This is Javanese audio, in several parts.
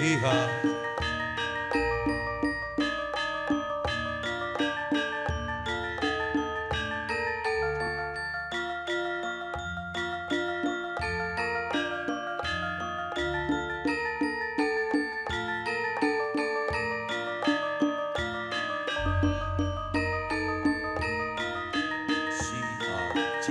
H. C A G.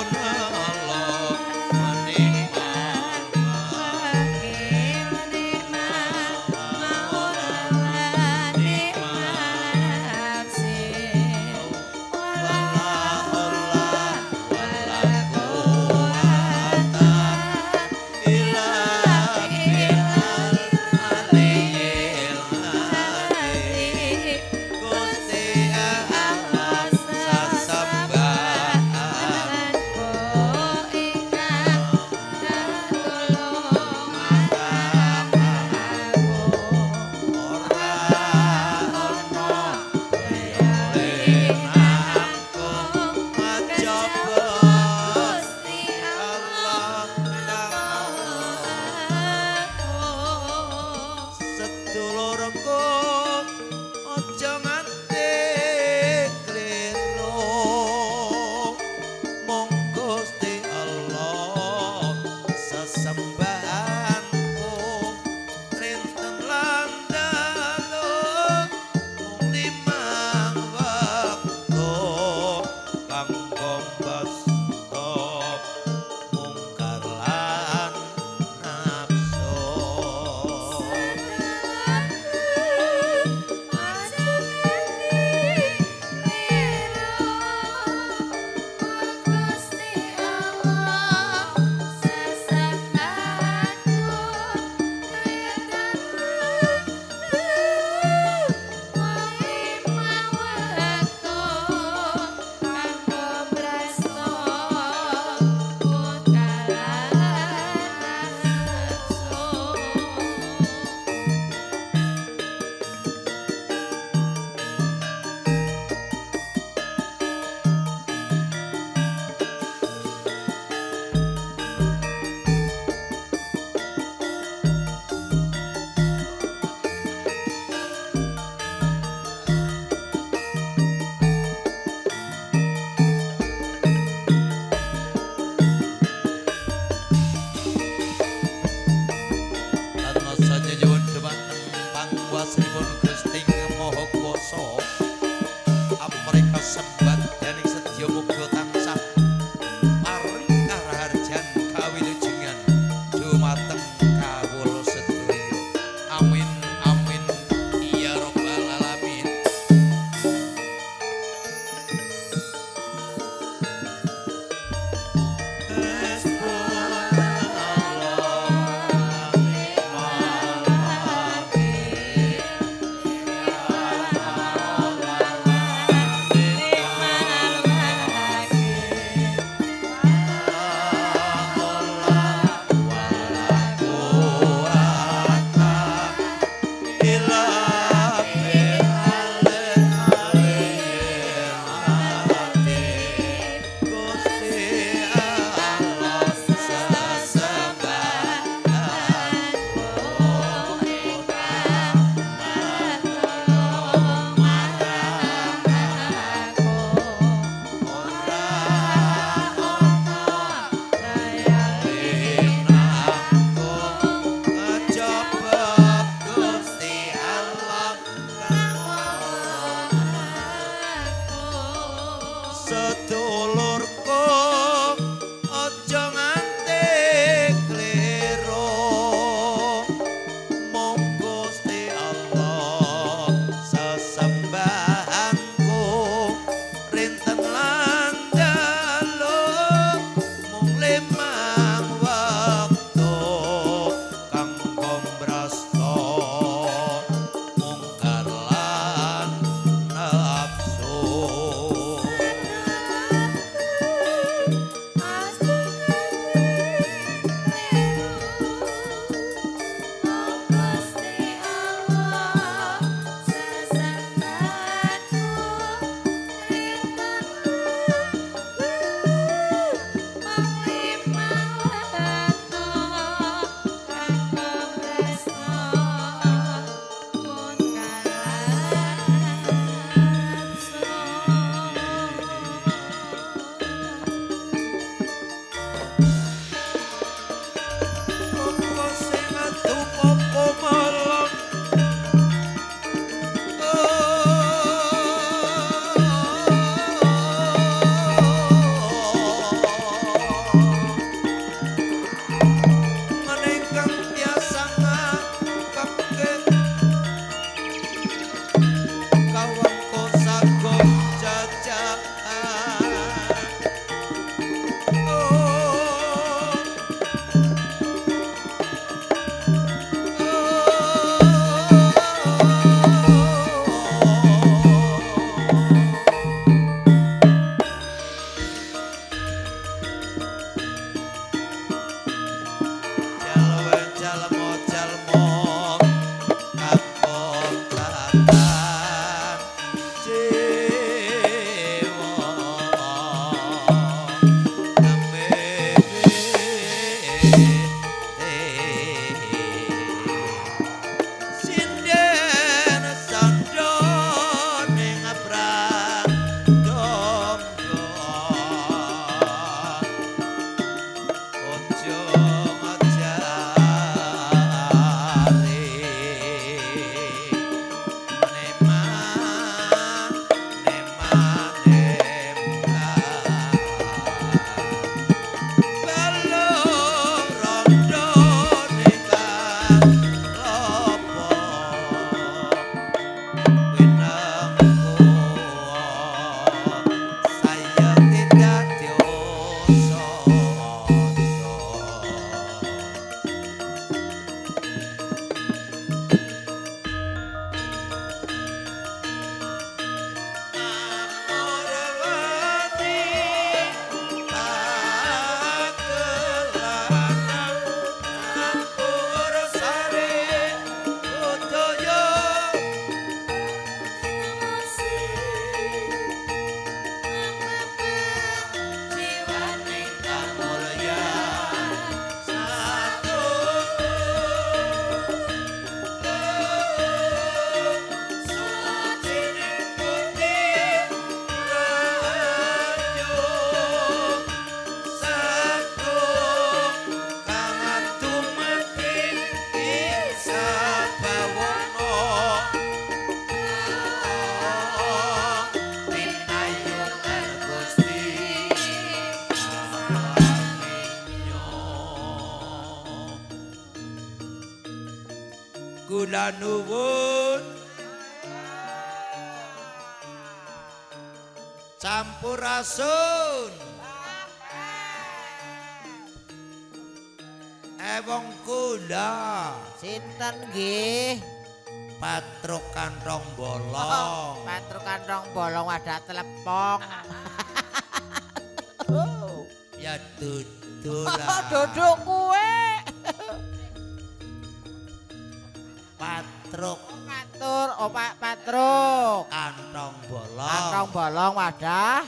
Hasbunallah wa ni'mal Wakil ni'mal maula ni'mal nasir. Wala haula wala quwata illa billahil aliyyil azim. Gusti Allah sesembahan ora ana linangkung kejaba Allah sedulurku aja nganti kliru mung Gusti Allah sesembahanku rinten lan dalu mung limang wektu kanggo mbasta mungkar lan nafsu. Kula nuwun. Sampurasun. Wong kula. Sinten nggih? Petruk kantong bolong. Petruk kantong bolong wadah telepong. Ya dudu lah. Duduk kuwe. Patruk. Patur, oh Pak Patruk. Kantong bolong. Kantong bolong wadah.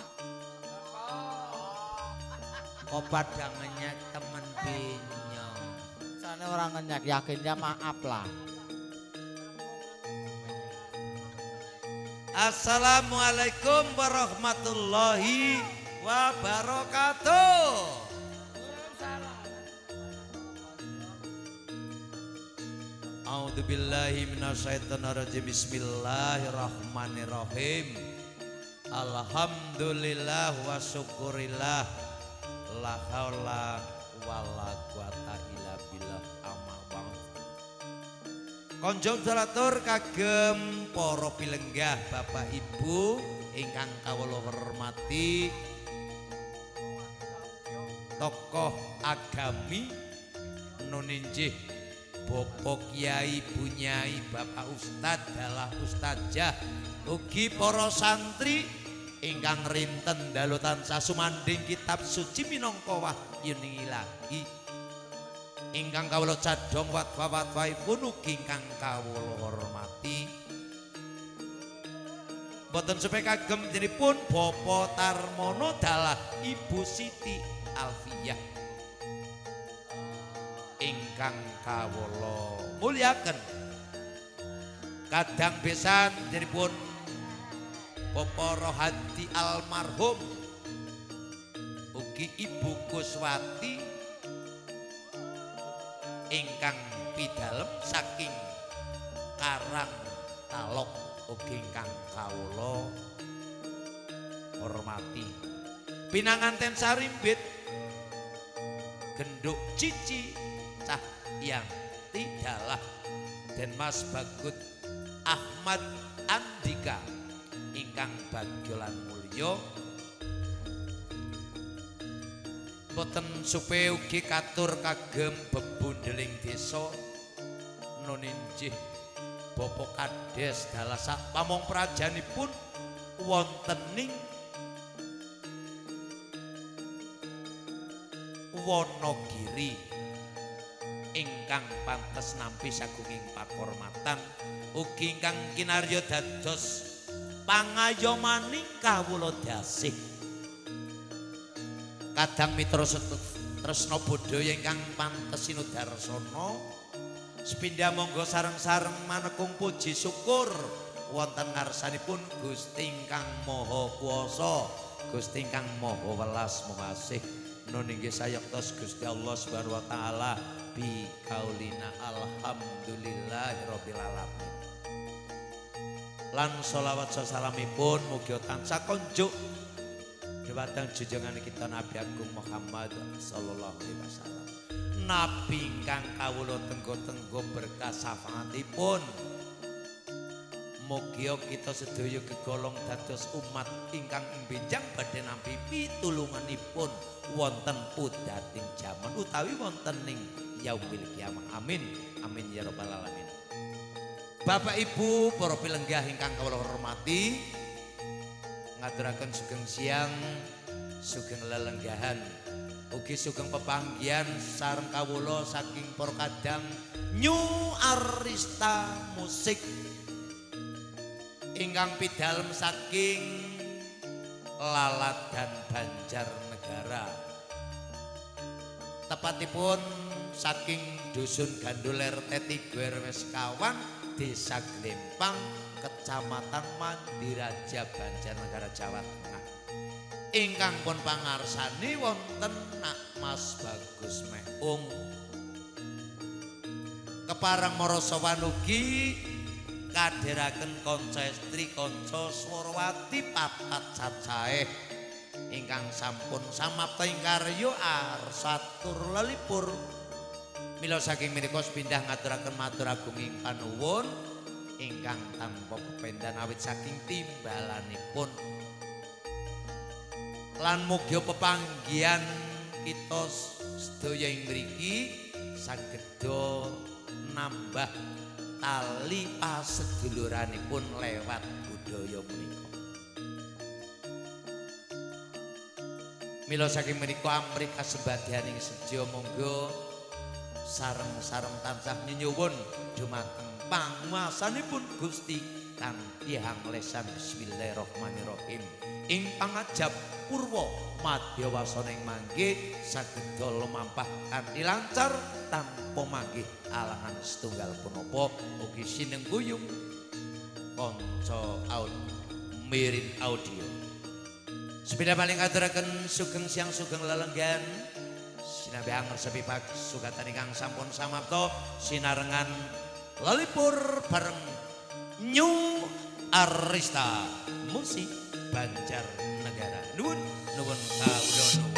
Kok pada ngenyek temen binyong. Soalnya orang ngenyek, yakinnya maaf lah. Assalamualaikum warahmatullahi wabarakatuh. A'udzubillahi minasyaitonirrajim. Bismillahirrahmanirrahim. Alhamdulillah wa syukurillah. La haula wala quwata illa billah amma ba'd. Konjong salatur kagem para pilenggah Bapak Ibu ingkang kawula hormati, tokoh agami nuninjih Bapak Kiai, Bu Nyai, Bapak Ustad, dalah Ustazah, ugi para santri ingkang rinten dalu tansah sumandhing kitab suci minangka wahyuning ilahi. Ingkang kawula cadhong watwa-watwaipun ugi ingkang kawula hormati. Boten supe kagem jenipun Bapak Tarmono dalah Ibu Siti Alfiyah ingkang kawula mulyaken. Kadang besan jenipun Bapak Rohadi almarhum ugi Ibu Kuswati ingkang pidalem saking Karang Talok ugi ingkang kawula hormati. Pinanganten sarimbit genduk cici cah yang tidalah den Mas Bagut Ahmad Andika ingkang bagya lan mulya. Boten supe ugi katur kagem bebundeling desa nuninjih Bapak Kades dalah sak pamong prajanipun wontening Wonogiri ingkang pantes nampi sagunging pakormatan ugi ingkang kinarya dados pangayomaning kawula dasih. Kadang mitra tresna budaya ingkang pantes sinudarsana sepindah monggo sareng-sareng manekung puji syukur wonten ngarsanipun Gusti ingkang Maha Kuwasa, Gusti ingkang Maha Welas Mengasih. Nun inggih sayektos Gusti Allah Subhanahu wa taala bi kaulina alhamdulillahirabbil alamin. Lan sholawat salamipun mugi tansah konjuk dhumateng junjungan kita Nabi Agung Muhammad sallallahu alaihi wasallam. Nabi ingkang kawula tenggo-tenggo berkah syafaatipun. Mugi kita sedaya kegolong dados umat ingkang benjang badhe nampi pitulunganipun wonten pudating jaman utawi wonten ing yaumil kiamah. Amin. Amin ya rabbal alamin. Bapak Ibu para pilenggah ingkang kawula hormati, ngaturaken sugeng siang, sugeng lelenggahan, ugi sugeng pepanggihan sareng kawula saking para kadang New Arista Musik ingkang pidalem saking Laladan Banjarnegara. Tepatipun saking Dusun Gandul RT 3 RW Sekawan, Desa Glempang, Kecamatan Mandiraja, Banjarnegara, Jawa Tengah. Ingkang pun pangarsani wonten Nak Mas Bagus Meung. Kepareng marasawan ugi kadheraken kanca estri kanca swarawati papat cacahe ingkang sampun samapta ing karya arsatur lelipur. Mila saking menika sepindah ngaturaken matur agunging panuwun ingkang tanpa pependan awit saking timbalanipun. Lan mugi pepanggihan kita sedaya ing mriki sageda nambah tali paseduluranipun lewat budaya menika. Mila saking menika amrih kasembadhaning seja monggo sareng-sareng tansah nyenyuwun dumateng panguwasanipun Gusti kanthi hanglesan bismillahirrahmanirrahim. Ing pangajap purwa madya wasana ing mangke sageda lumampah kanthi lancar tanpa manggih alangan setunggal punapa ugi sinengguyung kanca out mirin audio. Sepindah paling aturaken sugeng siang sugeng lelenggan sinabi anger sepi sugatan ingkang sampun samapta sinarengan lelipur bareng New Arista Musik Banjarnegara. Nuwun nuwun kawula nuwun.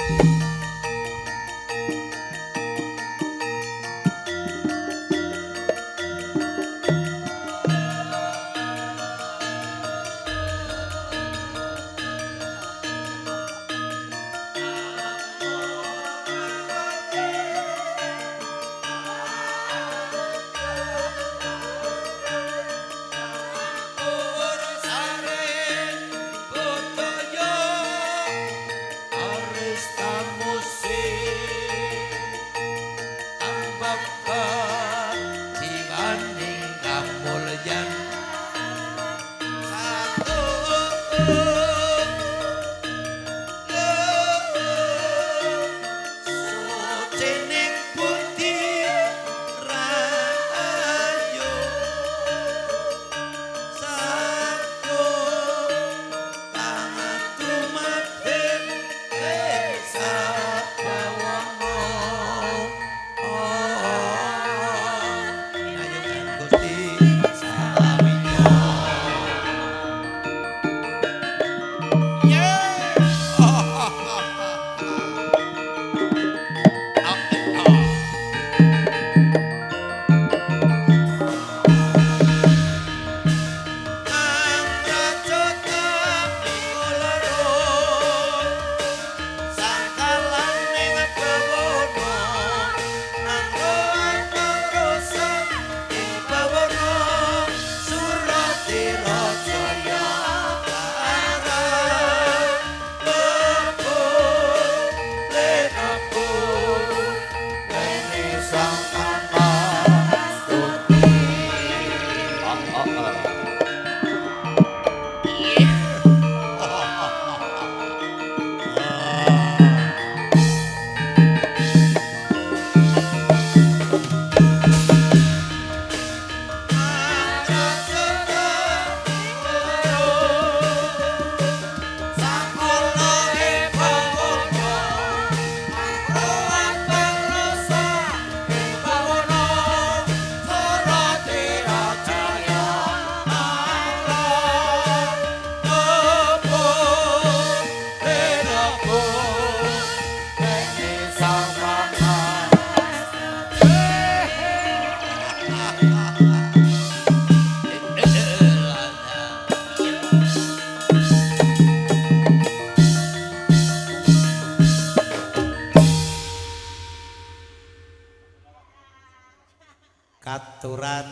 Katuran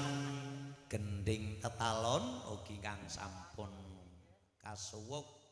gending tetalon ugi kang sampun kasuwuk.